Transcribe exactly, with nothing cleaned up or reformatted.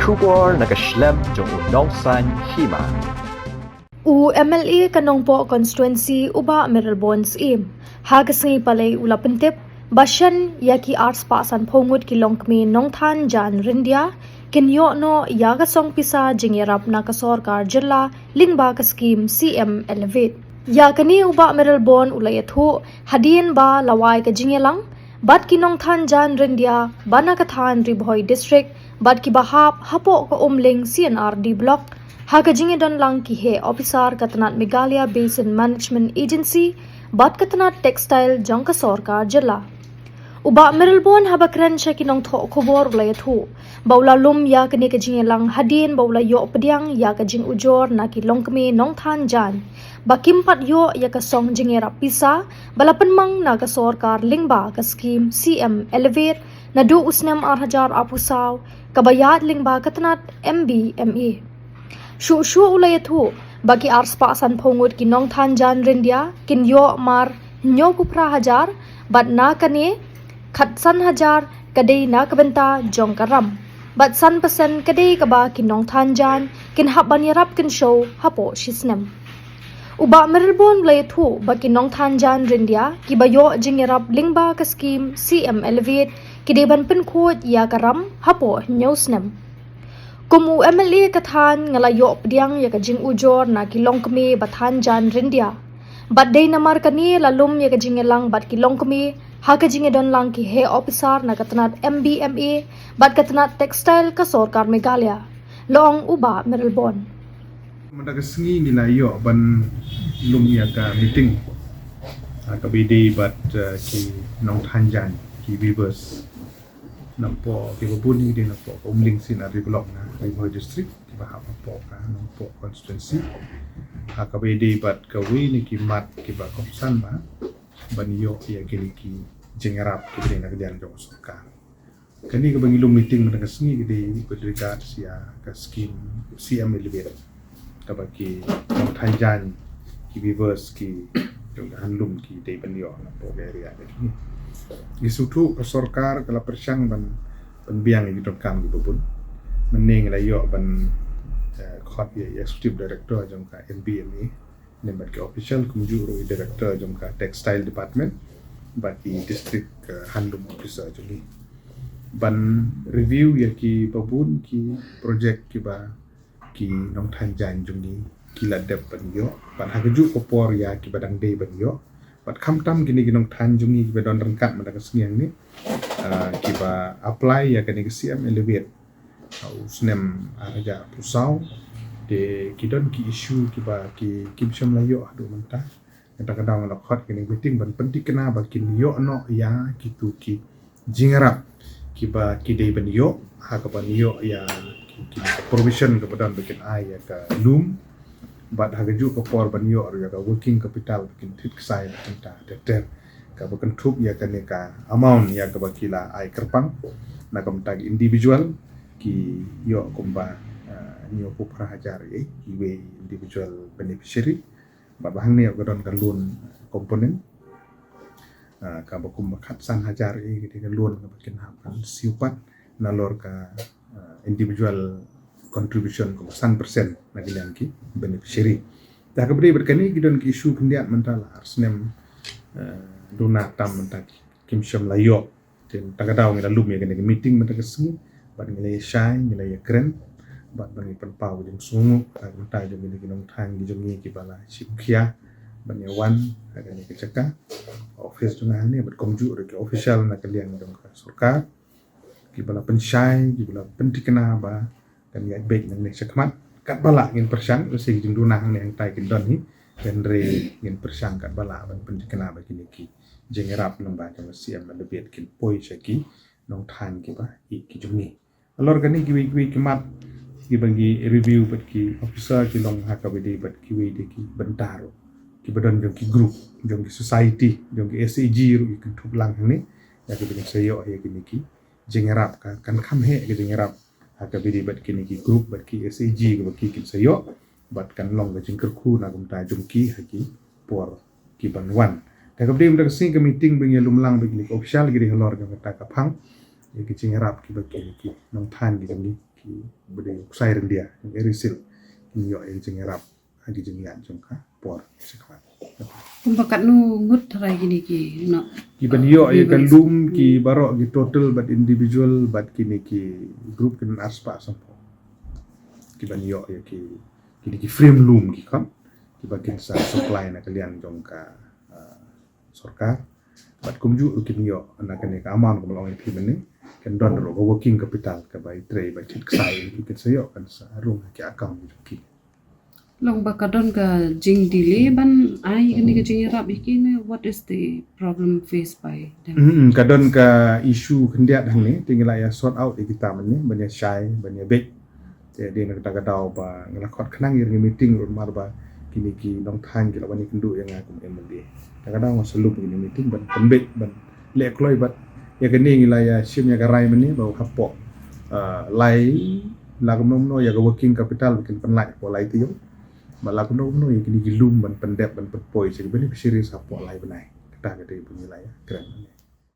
Khubor na ka shlem jong u Nongsaiñ Hima. U M L A ka Nongpoh constituency u Bah Mayralborn Syiem ha ka sngi Palei u la pyntip ba shen ïa ki arspah sanphew ngut ki longkmie nongthan jaiñ ryndia kin ïoh noh ïa ka song pisa jingïarap na ka sorkar jylla lyngba ka skhim C M Elevate. Ïa kane u Bah Mayralborn u la ïathuh hadien ba la wai ka jingïalang bad ki nongthan jaiñ ryndia ba na ka thaiñ Ri Bhoi District bad kiba hap hapoh ka Umling C and R D Block ha ka jingïadonlang ki heh ophisar ka tnat Meghalaya Basin Management Agency bad ka tnat Textile jong ka sorkar jylla. U Bah Mayralborn haba kren sha ki nongthoh khubor u la ïathuh ba u la lum ïa kane ka jingïalang hadien ba u la ïoh pdiang ïa ka jingujor na ki longkmie nongthan jaiñ ba kim pat ïoh ïa ka song jingïarap pisa ba la pynmang na ka sorkar lyngba ka skhim C M Elevate naduh u snem ar hajar arphew saw kaba ïaid lyngba ka tnat M B M A. Shuh shuh u la ïathuh ba ki arspah sanphew ngut ki nongthan jaiñ ryndia kin ïoh mar hynñiewphew phra hajar bad na kane khatsan hajar ka dei na ka bynta jong ka ram bad san percent ka dei kaba ki nongthan jaiñ kin hap ban ïarap kynshew hapoh shisnem. U Bah Mayralborn u la ïathuh ba ki nongthan jaiñ ryndia kiba ïoh jingïarap lyngba ka skhim C M Elevate ki dei ban pynkhuid ïa ka ram hapoh hynñiew snem. Kum u M L A ka thaiñ nga la ïoh pdiang ïa ka jingujor na ki longkmie ba than jaiñ ryndia. Bad dei namar kane la lum ïa ka jingïalang bad ki longkmie ha ka jingïadonlang ki heh ophisar na ka tnat M B M A bad ka tnat Textile ka sorkar Meghalaya, la ong u Bah Mayralborn. Mynta ka sngi ngi la ïoh ban lum ïa ka meeting, ah, kaba ïadei bad, ah, ki nongthan jaiñ, ki weavers. Napoh kiba bun hi ki dei napoh ka Umling C and R D Block na Ri Bhoi District, kiba hap hapoh ka Nongpoh constituency. Ha kaba ïadei bad kawei na ki mat kiba kongsan ba ban ïoh ïa kine ki jingïarap kiba dei na ka liang jong ka sorkar. Kane kaba ngi lum meeting mynta ka sngi ka dei with regards ïa ka skhim C M Elevate, kaba ki nongthan jaiñ, ki weavers, ki jong ka handloom ki dei ban ïoh napoh ka area ka jong ngi. Ngi sngewthuh ka sorkar ka la pyrshang ban pynbiang ïa ki dohkam kiba bun. Mynne ngi la ïoh ban, eh, khot ïa i executive director jong ka M B M A, ne bad ki official kumjuh ruh i director jong ka textile department bad i district, eh, handloom officer jong ngi ban review ïa kiba bun ki project kiba ki nongthan jaiñ jong ngi ki la dep ban ïoh. Bad ha kajuh ka por ïa kiba dang dei ban ïoh. Bad khamtam kine ki nongthan jong ngi kiba don ryngkat mynta ka sngi hangne, ah, kiba apply ïa kane ka C M Elevate ha u snem ar hajar arphew saw, te ki don ki issue kiba ki kim shym la ïoh haduh mynta. Kata ka daw nga la khot kane ka meeting ban pynthikna ba kin ïoh noh ïa kitu ki jingïarap kiba ki dei ban ïoh, ha kaba ïoh ïa ki, ki provision kaba don ba kin ai ïa ka loom. Bad ha kajuh ka por ban ïoh ruh ïa ka working capital ba kin thied ksai ba kin ta ter ter. Kaba kynthup ïa kane ka amount ïa kaba ki la ai kyrpang na ka bynta ki individual, ki ïoh kumba, ah, hynñiewphew phra hajar ïa kiwei individual beneficiary. Bad ba hangne ka don ka loan component, ah, kaba kumba khatsan hajar ïa kane ka loan kaba kin hap ban siew pat nalor ka, ah, individual contribution kumba san percent na ka liang ki beneficiary. Te ha kaba ïadei bad kane ki don ki issue khyndiat mynta la ar snem, ah, duna tam mynta ki kim shym la ïoh. Te mynta ka daw ngi la lum ïa kane ka meeting mynta ka sngi bad ngi la ïa shai, ngi la ïa kren bad ba ngi pynpaw ka jingsngewnguh ha ka bynta jong kine ki nongthan ki jong ngi kiba la shim khia ban ïa wan ha kane ka jaka office jong nga hangne bad kumjuh ruh ki official na ka liang jong ka sorkar kiba la pynshai, kiba la pynthikna ba kan ïaid beit nangne shakhmat. Katba lah ngin pyrshang, lehse ki jingduna hangne hangtai kin don hi, hynrei ngin pyrshang katba lah ban pynthikna ba kine ki jingïarap lyngba jong ka C M Elevate kin poi sha ki nongthan kiba ïeit ki jong ngi. Halor kane kiwei kiwei ki mat kiba ngi review bad ki officer ki long ha kaba ïadei bad kiwei de ki bynta ruh kiba don jong ki group, jong ki society, jong ki S H G ruh ki kynthup lang hangne ïa kiba kin sa ïoh ïa kine ki jingïarap. Ka kan kham heh ka jingïarap ha kaba ïadei bad kine ki group bad ki S H G kaba ki kin sa ïoh bad kan long ka jingkyrkhu na ka bynta jong ki ha ki por ki ban wan. Te kaba ïadei mynta ka sngi ka meeting ba ngi ïa lum lang bad kine ki official ki dei halor jong kata ka phang ïa ki jingïarap kiba kine ki nongthan ki jong ngi ki Bad u ksai ryndia jong Eri Silk kin ïoh ïa ka jingïarap ha ki jingïaid jong ka por sha khmat. Kumba katno ngut tharai kine ki, no. Ki ban ïoh ïa ka loom ki baroh ki total bad individual bad kine ki group kin arspah sanphew. Ki ban ïoh ïa ki, kine ki frame loom ki kham. Ki ba kin sa supply na ka liang jong ka, ah, sorkar. Bad kumjuh ruh kin ïoh na kane ka amount kumba long ïa phi mynne. Kin don ruh ka working capital kaba i trei ba chit ksai ïa ki kin sa ïoh kan sa rung ha ki account jong ki. Long ba ka don ka jingdelay ban ai kane ka jingïarap ïa ki ne, what is the problem faced by them? Hmm, ka don ka issue khyndiat hangne, te ngi la ïa sort out ïa kita mynne, ban ïa shai, ban ïa beit. Te dei na kata ka daw ba ngi la khot khnang ïa ngi meeting ruh namar ba kine ki nongthaw ki la wan ïakynduh ïa nga kum M L A. Kata ka daw nga sa lum kine meeting ban pynbeit ban leh kloi bad ïa kane ngi la ïa shim ïa ka rai mynne ba hapoh, ah, lai la kumno kumno ïa ka working capital ba kin pynlait hapoh lai taïew. Ba la kumno kumno ïa kine ki loom ban pyndep ban pynpoi sha ki beneficiaries hapoh lai bnai. Kata ka dei ba ngi la ïa kren mynne.